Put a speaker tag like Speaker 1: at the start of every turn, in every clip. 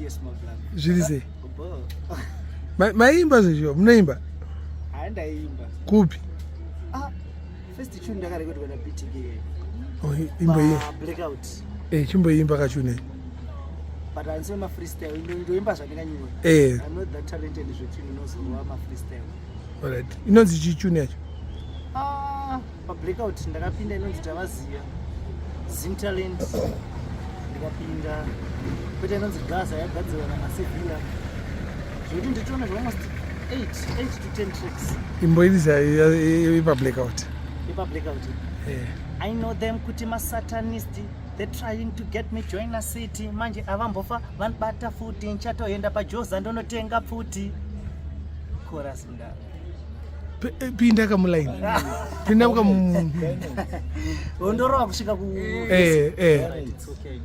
Speaker 1: Yes, my brother.
Speaker 2: Zviri sei?
Speaker 1: Bo.
Speaker 2: Maimba zvezvo, munoimba?
Speaker 1: Handaimba.
Speaker 2: Kupi?
Speaker 1: Ah, first tune ndakarekodwa na BTK.
Speaker 2: Oh, imbo iyi.
Speaker 1: Blackout.
Speaker 2: Eh, chimboimba kachune.
Speaker 1: But handisi ma freestyle, ndoimba zvandinganyora.
Speaker 2: Eh.
Speaker 1: I'm not that talented zvetune inozorova ma freestyle.
Speaker 2: Alright. Inonzi chii tune yacho?
Speaker 1: Ah, pa blackout ndakapinda inonzi Tavaziya. Zim Talent ndikapinda. Kwete inonzi Gaza yagadzirwa na Masivilla. Zvekuti nditoona zve almost 8 8 to 10 tracks.
Speaker 2: Imboirisa ipa blackout.
Speaker 1: Ipa blackout.
Speaker 2: Eh.
Speaker 1: I know them kuti masatanist they trying to get me join a city manje avambofa vanibata futi nchatoenda pajoza ndonotenga pfuti chorus mdara.
Speaker 2: Pinda kamulaini. Pinda kamu.
Speaker 1: Ndorova kusvika ku
Speaker 2: Eh, eh.
Speaker 1: It's okay.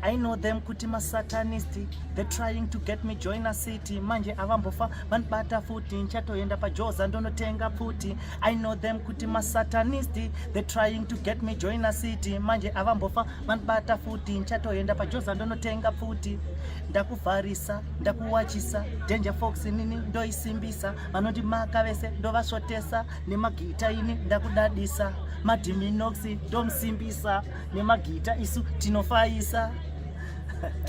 Speaker 1: I know them kuti masatanist they trying to get me join a city manje avambofa vanibata futi nchatoenda pajoza ndonotenga pfuti. I know them kuti masatanist they trying to get me join a city manje avambofa vanibata futi nchatoenda pajoza ndonotenga pfuti. Ndakuvharisa, ndakuwachisa Danger Fox nini ndoisimbisa, vanoti maka vese ndovasvotesa nemagita ini ndakudadisa, madhiminox ndomusimbisa nemagita isu tinofaisa.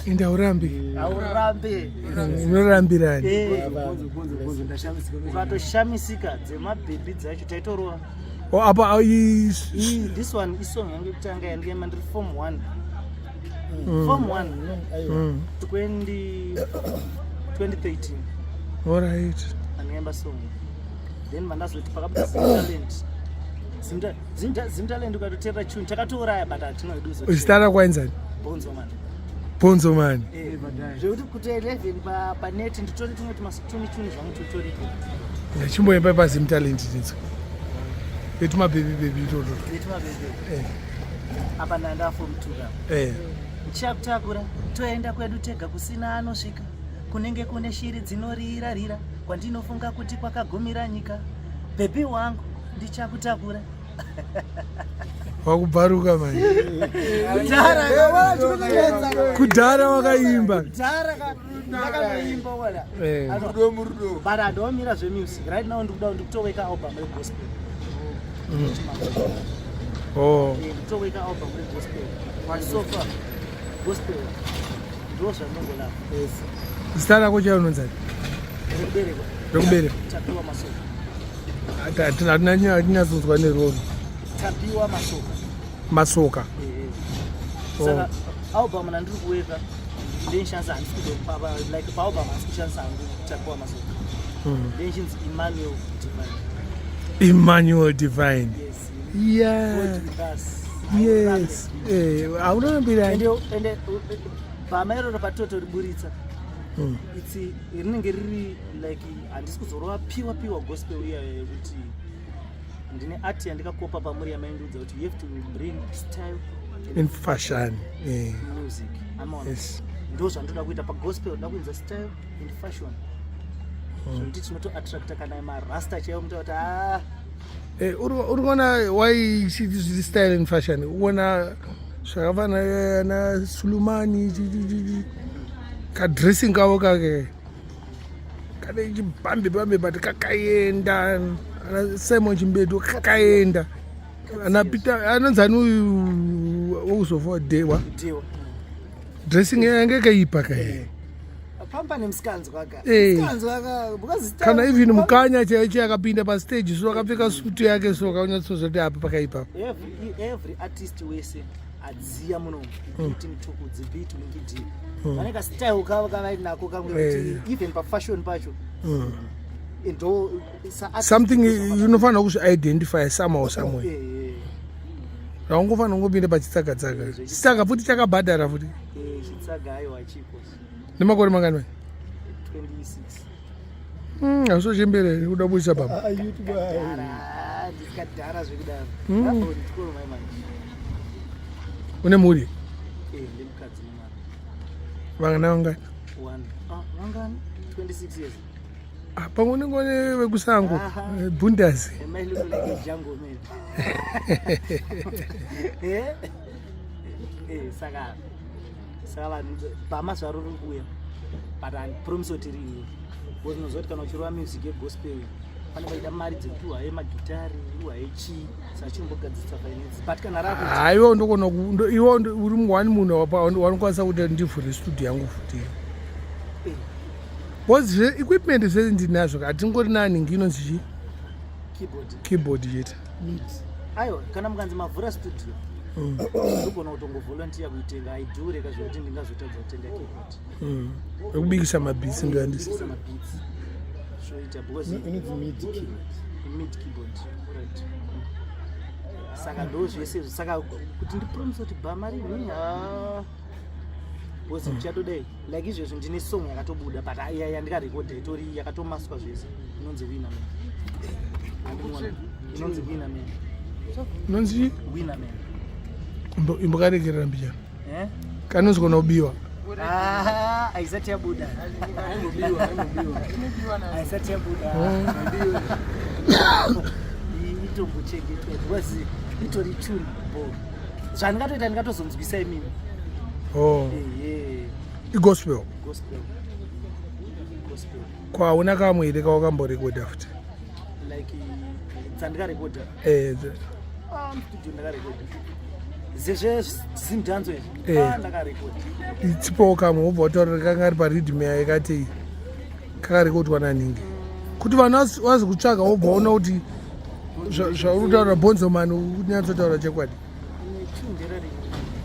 Speaker 2: Ende haurambi.
Speaker 1: Haurambi.
Speaker 2: Unorambirani.
Speaker 1: Eh. Ukatoshamisika dzemabhebhi dzacho taitorova.
Speaker 2: Oh, apa
Speaker 1: This one isong yangu yekutanga yandikaimba ndiri form 1. Form 1. 2013.
Speaker 2: All right.
Speaker 1: Andikaimba song. Then mandazoti pakabuda Zim Talent. Zim Talent ukatoteerera tune takatouraya but hatina hedu kuzoteerera.
Speaker 2: Zita rako ainzani?
Speaker 1: Bonzo man.
Speaker 2: Bonzo man.
Speaker 1: Eh, zvekuti kuti 11 panet nditori tumwe tumasituni tuni zvangu tutoripo.
Speaker 2: Chimboimba pa Zim Talent tinzwe. Etuma baby baby itoto.
Speaker 1: Etuma baby.
Speaker 2: Eh.
Speaker 1: Apa ndanda form 2 ka.
Speaker 2: Eh.
Speaker 1: Ndichakutakura toenda kwedu tega kusina anosvika. Kunenge kune shiri dzinorira rira kwandinofunga kuti kwakagumira nyika. Baby wangu ndichakutakura.
Speaker 2: Wakubvaruka manje. Kudhara wakaimba.
Speaker 1: Kudhara ndakatoimba wala.
Speaker 2: Eh.
Speaker 1: But handomira zvemusic. Right now ndikuda ndikutoweka album yegospel.
Speaker 2: Oh.
Speaker 1: Eh, ndikutoweka album yegospel. So far gospel ndo zvandongolava.
Speaker 2: Yes. Zita rako chaiyo unonzani?
Speaker 1: Rekuberekwa.
Speaker 2: Rekuberekwa.
Speaker 1: Tapiwa Masoka.
Speaker 2: Hatinyatsonzwa neroro.
Speaker 1: Tapiwa Masoka.
Speaker 2: Masoka.
Speaker 1: Eh, eh.
Speaker 2: Oh.
Speaker 1: Saka album randiri kuweka ndenishandisa handisi kudo like paalbum handisi kushandisa hangu Tapiwa Masoka. Ndenichinzi Emmanuel Divine.
Speaker 2: Emmanuel Divine.
Speaker 1: Yes.
Speaker 2: Yeah.
Speaker 1: God with us.
Speaker 2: Yes. Eh, haunarambirani.
Speaker 1: Ende bhama iroro patinotoriburitsa it's rinenge riri like handisi kuzorova piwa piwa gospel iya yekuti ndine art yandikakopa pamuri yamaindiudza kuti you have to bring style
Speaker 2: In fashion. Eh.
Speaker 1: music. Amaona.
Speaker 2: Yes.
Speaker 1: Ndo zvandoda kuita pagospel, ndoda kuinza style and fashion. Zvekuti tinotoattracta kana marasta chaiwo muta kuti ah
Speaker 2: Eh, uri kuona why ichiti zviri style and fashion? Uona zvakafanana na Sulumani kadressing kavo kake kane chibambi bambi but kakaenda ana Simon Chimbetu kakaenda ana Peter anonzi ani uyu wokuzofa Dewa
Speaker 1: Dewa.
Speaker 2: Dressing yange kaipa kai.
Speaker 1: Pamba nemusikanzwa ka.
Speaker 2: Eh.
Speaker 1: Musikanzwa ka because
Speaker 2: Kana even Mukanya chaicho akapinda pastage so akapfeka sutu yake so kaunyatsozoti apa pakaipa.
Speaker 1: Every artist wese adziya muno kuti Mtukudzi, beat Mungidi, vane kastyle kavo kavainako kamwe kuti even pafashion pacho ndo
Speaker 2: Something unofanira kuzviidentify somehow somewhere. Raungofanira kungopinda pachitsagatsaka chitsaga futi chakabhadhara futi.
Speaker 1: Chitsaga aiwa chiko.
Speaker 2: Nemakore mangani mai?
Speaker 1: 26.
Speaker 2: Hausochembere kuda kuisa baba.
Speaker 1: Dhara, ndikadhara zvekudaro. Ndikoro mai manje.
Speaker 2: Une mhuri?
Speaker 1: Eh, ndemukadzi nemwana.
Speaker 2: Vangana vangani?
Speaker 1: One. Ah, vangani? 26 years.
Speaker 2: Ah, pamwe unenge une vekusango.
Speaker 1: Aha.
Speaker 2: Bundazi.
Speaker 1: Am I look like a jungle man? Eh? Eh, saka Saka vanhu bhama zvaro riri kuuya, but handipromise kuti rini, because unoziva kuti kana uchirova music yegospel pane vaida mari dzekuti uhaye magitari, uhaye chii, saka chimbogadzirisa finance, but kana rakuti
Speaker 2: Ha, iwe ndogona iwe uri one munhu wanokwanisa kuti ndivhure studio yangu futi, because equipment zvese ndinazvo, hatingori naningi inonzi chi
Speaker 1: Keyboard.
Speaker 2: Keyboard chete.
Speaker 1: Aiwa, kana mukanzi mavhura studio, ndogona kutongovolunteer kuitenga. Haidhure kazvekuti ndingazotadza kutenga keyboard.
Speaker 2: Yekubikisa mabeats ndoyandisa.
Speaker 1: Kubikisa mabeats zvoita because
Speaker 3: Inonzi midi keyboard.
Speaker 1: Midi keyboard, right. Saka ndo zvese izvo. Saka kuti ndipromise kuti bhama rini, ha, because ndichatodai like izvezvi ndine song yakatobuda, but iya yandikarekodha itori yakatomaswa zvese, inonzi Winner Man. Andinoona. Inonzi Winner Man.
Speaker 2: Inonzi?
Speaker 1: Winner Man.
Speaker 2: Imbokarekerera mbijana.
Speaker 1: Eh?
Speaker 2: Kanonzi kona kubiwa.
Speaker 1: Ah, haisati yabuda, haisati yabuda. Itombochengetwa because itori tune bo zvandingatoita, ndingatozonzwisa imimi.
Speaker 2: Oh.
Speaker 1: Ehe.
Speaker 2: Igospel?
Speaker 1: Gospel, gospel.
Speaker 2: Kwauna kamwe here kawakamborekodha futi?
Speaker 1: Like dzandikarekodha?
Speaker 2: Eh,
Speaker 1: Ah, mustudio ndakarekodha zezve zimdhanzo izvi.
Speaker 2: Eh.
Speaker 1: Ah, ndakarekodha.
Speaker 2: Tsipawo kamwe, wobva wataura kanga ari pariddim yayo, yakati kakarekodwa naningi, kuti vanhu vazi kutsvaga, wobva waona kuti zvauri kutaura Bonzoman kunyatsotaura chokwadi.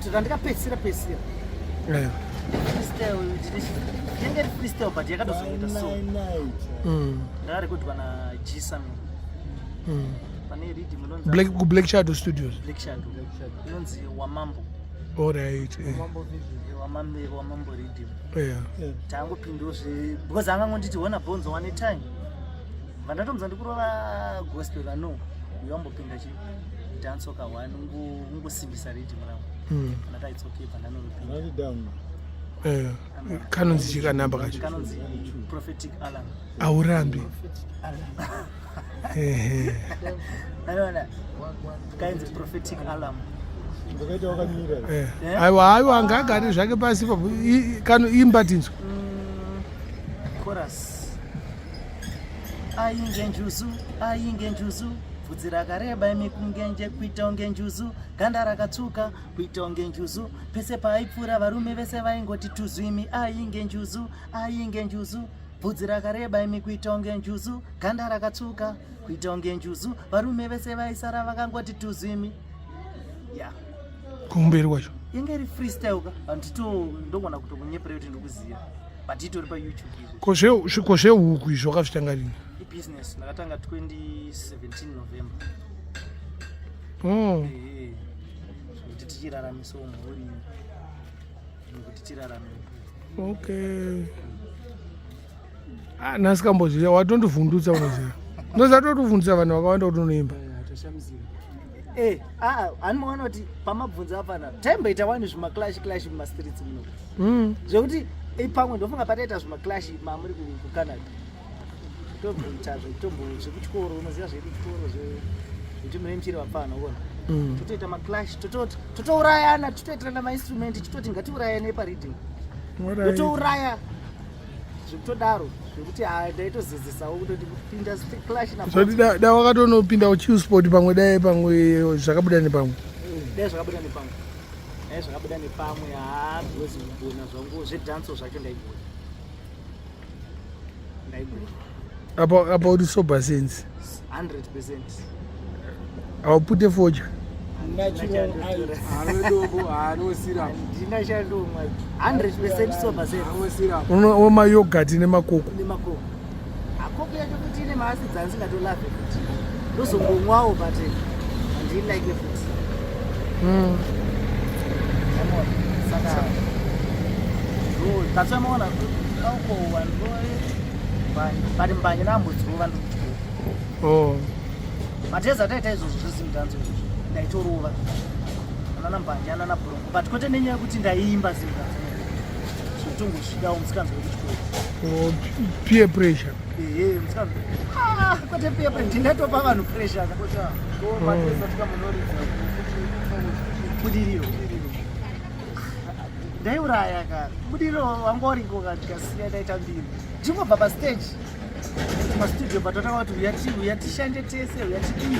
Speaker 1: Tune randikapedzisira pedzisira, freestyle, inenge iri freestyle but yakatozoita so. Ndakarekodwa naGsami. Pane riddim inonzi
Speaker 2: Kublack Shadow Studios.
Speaker 1: Black Shadow, inonzi Wamambo.
Speaker 2: Allright.
Speaker 1: Wamambo, Wamambo riddim. Tangopindawo zve because angangonditi, "Hona Bonzo, wane time." Vandatomudza ndikurova gospel, ano uyambopinda chi dancehall ka one, ungosimbisa riddim rangu. Kana taitsoke pandanoripinda.
Speaker 3: Write it down.
Speaker 2: Kanonzi chikanhamba kacho?
Speaker 1: Kanonzi Prophetic Alarm.
Speaker 2: Aurambi. Ehe.
Speaker 1: Anoona kainzi Prophetic Alarm.
Speaker 3: Ndakaita wakamira.
Speaker 2: Eh. Aiwa, aiwa, angagari zvake pasi papo. Kano imba tinzwa.
Speaker 1: Chorus: ainge njuzu, ainge njuzu, bvudzi rakareba imi kungenje kuita unge njuzu, ganda rakatsvuka kuita unge njuzu, pese paaipfuura varume vese vaingoti tuzu imi. Ainge njuzu, ainge njuzu, bvudzi rakareba imi kuita unge njuzu, ganda rakatsvuka kuita unge njuzu, varume vese vaisara vakangoti tuzu imi, ya.
Speaker 2: Kumberi kwacho?
Speaker 1: Inge iri freestyle ka, handito ndogona kutokunyepera kuti ndikuziva, but itori paYouTube izvo.
Speaker 2: Ko zvehuku izvo wakazvitanga rini?
Speaker 1: Ibusiness ndakatanga 2017 November.
Speaker 2: Oh.
Speaker 1: Ehe, zvekuti tichiraramisawo mhuri, nekuti tirarame.
Speaker 2: Okay. Ah, nhasi kamboziva watondivhundutsa, unoziva unoziva totovhundutsa vanhu vakawanda kuti unoimba.
Speaker 1: Eh, ah, hani maona kuti pamabvunzo apana taimboita wani zvimaclash clash mumastreets muno, zvekuti pamwe ndofunga pataita zvimaclash mamuri kuCanada, tomboita zvetombo zvekuchikoro, unoziva zvedu chikoro zvekuti mune muchiri vapfana uona. Totoita maclash, totourayana, totoitirana mainstrument, chitoti ngatiurayane pariddim. Ndotouraya zvekutodaro, zvekuti ha, ndaitozezesawo kutoti kupinda clash na
Speaker 2: Zvoti da wakatonopinda kuChillspot pamwe, dai pamwe zvakabuda nepamwe.
Speaker 1: Dai zvakabuda nepamwe, dai zvakabuda nepamwe. Ha, because kugona zvangu zvedhanso zvacho ndaigona, ndaigona.
Speaker 2: Apa uri sober sense?
Speaker 1: 100%.
Speaker 2: Haupute fodya?
Speaker 3: Natural ice.
Speaker 4: Anodobo anosira.
Speaker 1: Ndina chandomwa, 100% sober sense.
Speaker 4: Anosira.
Speaker 2: Wemayoghurt nemakoko?
Speaker 1: Nemakoko, akoko yacho kuti ine maacids andisingatolave futi, ndozongomwawo, but handilike futi. Yamaona? Saka that's why maona alcohol androve, but mbanje ndambodzirova ndikutyora.
Speaker 2: Oh.
Speaker 1: Matezi ataita izvozvo zvezimudhanzo izvozvo, ndaitorova anana mbanje, anana bronco, but kwete nenyaya yekuti ndaiimba zimudhanzo, zvekutongosvikawo musikanzwa wekuchikoro.
Speaker 2: Oh, peer pressure.
Speaker 1: Ehe, musikanzwa. Ah, kwete peer pressure, ndingatopa vanhu pressure ka. Budiriro. Ndaiuraya ka. Budiro wanga uriko ka tikasiya taita mbiri. Ndingobva pa stage. Kuma studio patotanga kuti uya ti uya tishande tese uya tidii.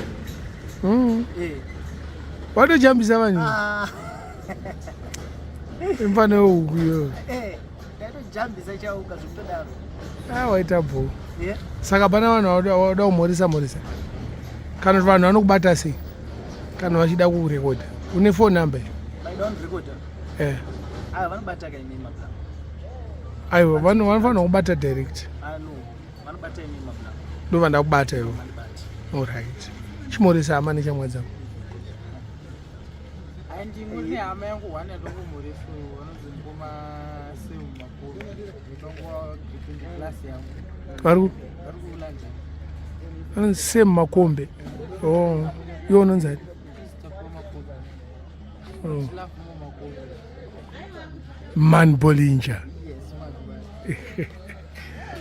Speaker 1: Eh.
Speaker 2: Watojambisa vanhu.
Speaker 1: Ah.
Speaker 2: Imfana yehuku iyoyo.
Speaker 1: Eh, ndaitojambisa chauka zvekutodaro.
Speaker 2: Ah, waita bho.
Speaker 1: Yeah.
Speaker 2: Saka pana vanhu vanoda kumhoresa mhoresa. Kana kuti vanhu vanokubata sei? Kana vachida kurekodha. Une phone number?
Speaker 1: Vaida kundirekodha.
Speaker 2: Eh.
Speaker 1: Ah, vanobata ka imi mabla.
Speaker 2: Aiwa, vanofanira kubata direct.
Speaker 1: Ah, no. Vanobata imi mabla.
Speaker 2: Ndovanda kubata ivo.
Speaker 1: Vanobata.
Speaker 2: Alright. Chimhoresa hama neshamwa dzako.
Speaker 4: Andingori hama yangu one yatongomhorefu vanonzi ngoma semu makuru mutongo class yangu.
Speaker 2: Vari ku
Speaker 4: Vari kuLondon.
Speaker 2: Vanonzi Sam Makombe. Oh, iwe unonzi ani?
Speaker 4: Tapiwa Makombe.
Speaker 2: Oh.
Speaker 4: Love more Makombe.
Speaker 2: Man Bollinger.
Speaker 4: Yes, man.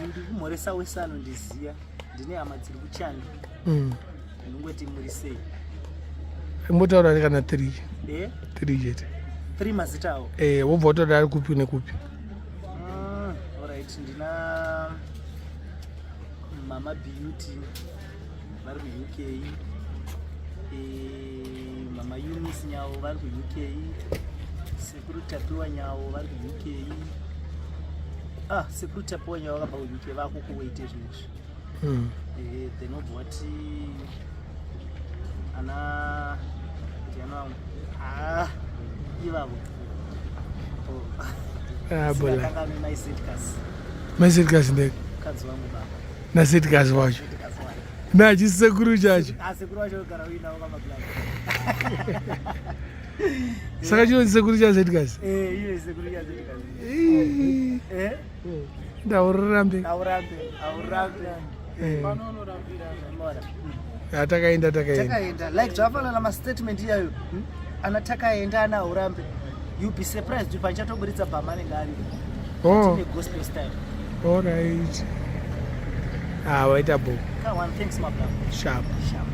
Speaker 1: Ndikumhoresa wese anondiziya. Ndine hama dziri kuchando. Ndingoti muri sei?
Speaker 2: Imbotaura ari kana 3.
Speaker 1: Eh?
Speaker 2: 3 chete.
Speaker 1: 3 mazita awo.
Speaker 2: Eh, wobva wataura ari kupi nekupi.
Speaker 1: Alright, ndina Mama Beauty vari kuUK. Eh, Mama Eunice Nyawo vari kuUK. Sekuru Tapiwa Nyawo vari kuUK. Ah, Sekuru Tapiwa Nyawo vakabva kuUK vakuKuwait zvinezvi. Eh, then wobva wati ana ndiani vamwe? Ah, ivavo. Oh.
Speaker 2: Ah, bola.
Speaker 1: Singakanganwi mai Zedcas,
Speaker 2: MaiZedcas ndeke.
Speaker 1: mukadzi wangu baba.
Speaker 2: NaZedcas wacho.
Speaker 1: Zedcas wacho.
Speaker 2: Nachisekuru chacho.
Speaker 1: Ah, sekuru wacho ogara uinawo pamablack.
Speaker 2: Saka chinonzi sekuru chaZedcas.
Speaker 1: Eh, iye sekuru chaZedcas. Eh?
Speaker 2: Ndaurambe.
Speaker 1: Aurambe, aurambe.
Speaker 4: Pano unorambira.
Speaker 1: Mora.
Speaker 2: Takaenda takaenda.
Speaker 1: Takaenda like zvafanana mastatement iyayo. Ana takaenda ana aurambe. You be surprised panchatoburitsa bhama anenge aripo.
Speaker 2: Oh,
Speaker 1: Tine gospel style.
Speaker 2: all right. Ah, waita bho.
Speaker 1: Come on, thanks my brother.
Speaker 2: Sharp.
Speaker 1: Sharp.